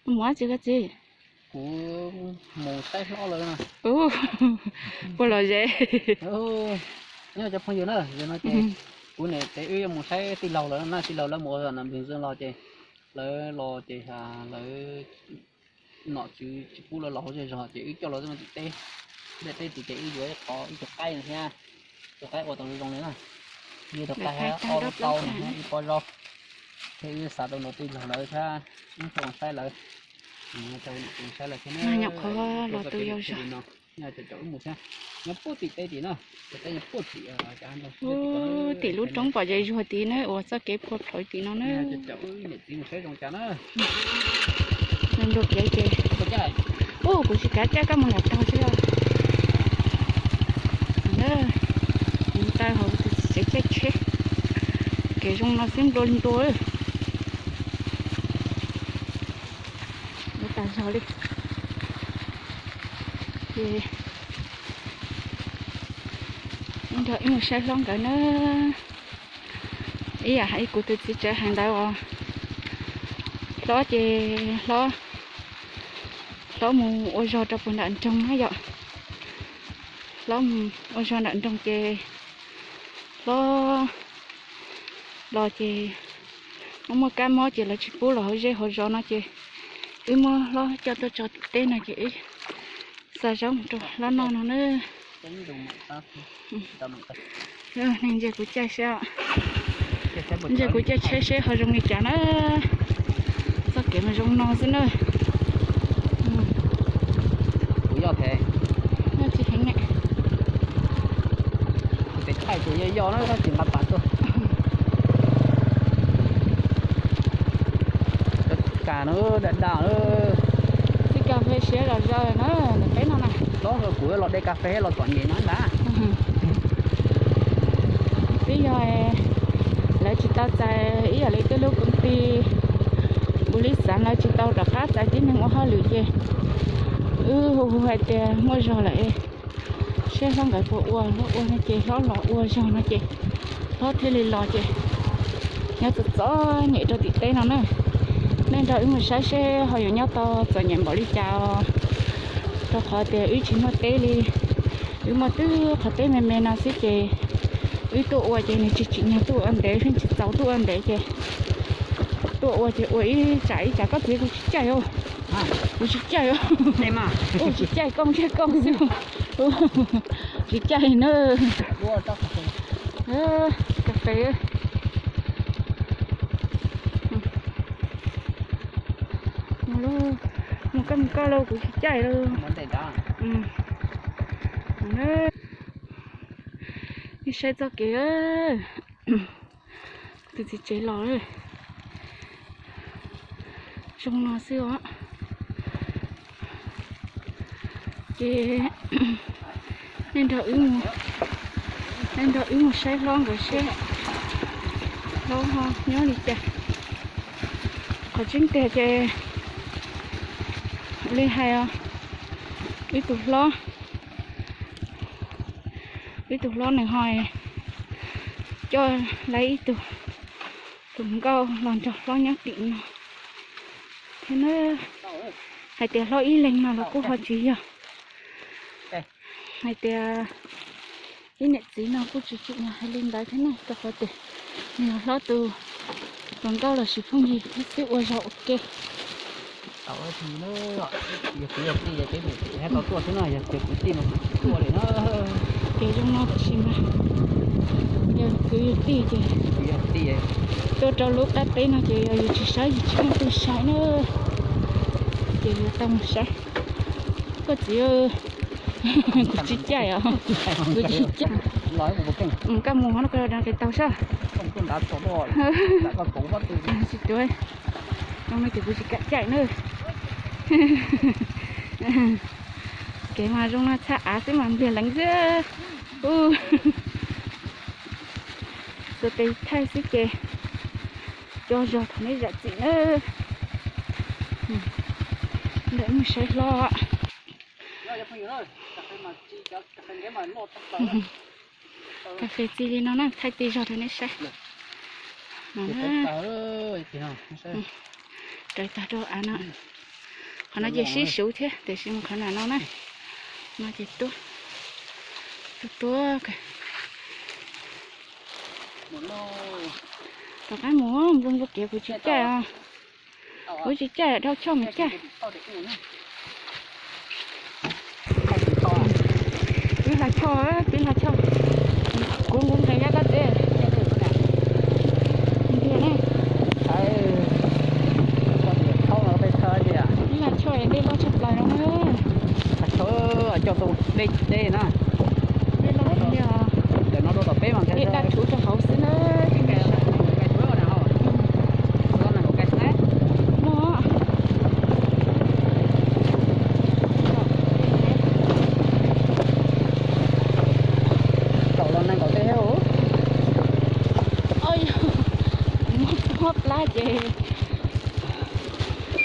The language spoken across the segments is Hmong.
Mus dab tsi koj txiv? Kuv mus saib hlob lawm. Ub, puas lom zem? Nyob cov phooj ywg na, yog no ces kuv niam ces wb yuav mus saib tij laug lawv na, tij laug lawv mus ua nam npws ntxwv los ces lawv los ces lawv nom tswv tsis pub lawv los hauv zej zog ces wb coj los tim teb. Tim teb tim ces wb yuav ib qho ib tug qaib no thiab, tus qaib ua tau zoo zoo li na. Ib tug qaib ob lub taub no thiab ib pob zaub. Thiab wb xav tau nrog tij laug lawv thiab wb tuaj saib lawv, saib lawv thiab. Nyob cov cov wb mus thiab, nyob puag tim teb tim no, tim teb nyob puag tim tim lub roob pom zes zuag tid na, uas txoj kev phua plhawv tim no na. Mus saib zoo cas na. Nrog kev ces, ub, kuv tsis kav caij, koj mus nram tog xwb os. Mus taw hauv tus txiv tsev caij tsheb, kev zoo no xwb nplua nplua. Ua tas zog li. Ces nrog wb mus saib hlob nkawd na. Ib yam hais kuv tus txiv tsev hais ntawd os, hlob ces hlob, hlob mus ua zog rau puag nram nroog na yom. Hlob mus ua zog nram nroog ces hlob los ces muaj muaj kab mob ces lawv tsis pub los hauv zej hauv zos no ces wb muab hlob coj tuaj tso tim teb no ces wb xa zaub mus rau hlob noj no na. Neeg ntsia kuv caij seb, ntsia kuv caij tsheb seb ho zoo li cas na. Txoj kev mas zoo no xwb na. Kuv yog phem. Yog tsis heev ne. Kuv tes thaij ces yog yog na, tsis nqa pas tuaj. Kas no da da. Txiv kas fes siav zom zaws na, ntawm peb no na. Los kuv los de kas fes los txom nyem no ntag. Twb yog lawv tsis tau txais ib yam li tej lub koom tij npus li xav, lawv tsis tau rov qab txais tib neeg ua hauj lwm ces wb hu hu hais tias muaj zog lawm, seb hlob nkawd puas ua, hlob ua no ces hlob los ua zog no ces hlob thiaj li los ces nyob txom txom nyem rau tim teb no na. Nej nrog wb mus saib seb ho yuav nyob tau txom nyem npaum li cas os. Rau qhov tias wb tsis muaj teb li, wb muaj twb qhov teb me me no xwb ces wb tuaj ua ces nws tsis tsim nyog tuaj ua ntev, pheej tsis txaus tuaj ua ntev ces tuaj ua ces ua ib tsam ib tsam. Koj txiv, kuv tsis caij os, kuv tsis caij os, kuv tsis caij, koj ntsej koj xwb, tsis caij na. Kas fes, mus koj mus koj lauj, kuv tsis caij lauj. Ib saib txoj kev, tus txiv tsev los zoo no xwb os. Ces nej nrog wb mus, nej nrog wb mus saib hlob nkawd seb hlob ho nyob li cas. Qhov tseeb tiag ces ua li hais os, wb tus hlob, wb tus hlob nws ho coj lawv ib tug, tus nkauj los nrog hlob nyob tim no thiab na. Hais tias hlob ib leeg no los kuj ho tsis yog. Hais tias ib niam txiv no kuj tsis tsim nyog hais li ntawd thiab ne, rau qhov tias nws yog hlob tus hluas nkauj los sis phooj ywg xwb ua zog ua ke. Yog kwv yog tij ces peb mus tau tuaj xwb na, yog kwv tij mas kuv tsis tuaj li na. Ces zoo no tab sis mas yog kwv yog tij ces tuaj rau lub qab teb no ces yog yus tsis saib yus tsis muaj tus saib na. Ces yuav tau mus saib. Koj txiv, kuv tsis caij os, kuv tsis caij. Koj mus no koj ke tau sab. Tsis tuaj, zoo no ces kuv tsis kam caij na. Kev mas zoo no txhaj av xwb mas npliag leev xwb. Xuas tes thaij xwb ces cov zog thaum nej zam txim na. Ntawm mus saib hlob. Kas fes txi li no na, thaij tib zog rau nej saib. Rawv tag rau av no. Qhov no ces sib suv thiab, tiam sis mus qhov nram no na. No ces tuab, tuab tuab. Rov qab mus, npua npua kev kuv tsis caij os. Kuv tsis caij, dhau choj mus caij. Peb hla choj, peb hla choj. Kuv nqus nqes nyob koj tsev. Ntiag ne. Peb hla choj dej loj tshaj plaws no na. Coj tus dej deb na. Dej loj tiag. Ntawm no rau tom peb mas dej daj rhuv rau hauv xwb na. No. Muab plab ces,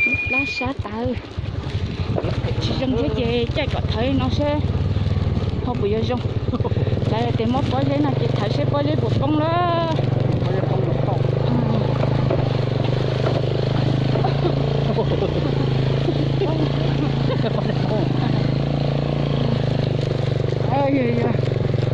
muab plab sab tawv. Tsis zoo thiab ces caij kom thawv no seb ho puas yuav zoo. Lawv tias muab pob zeb no ces thawv seb pob zeb puas poob lawm.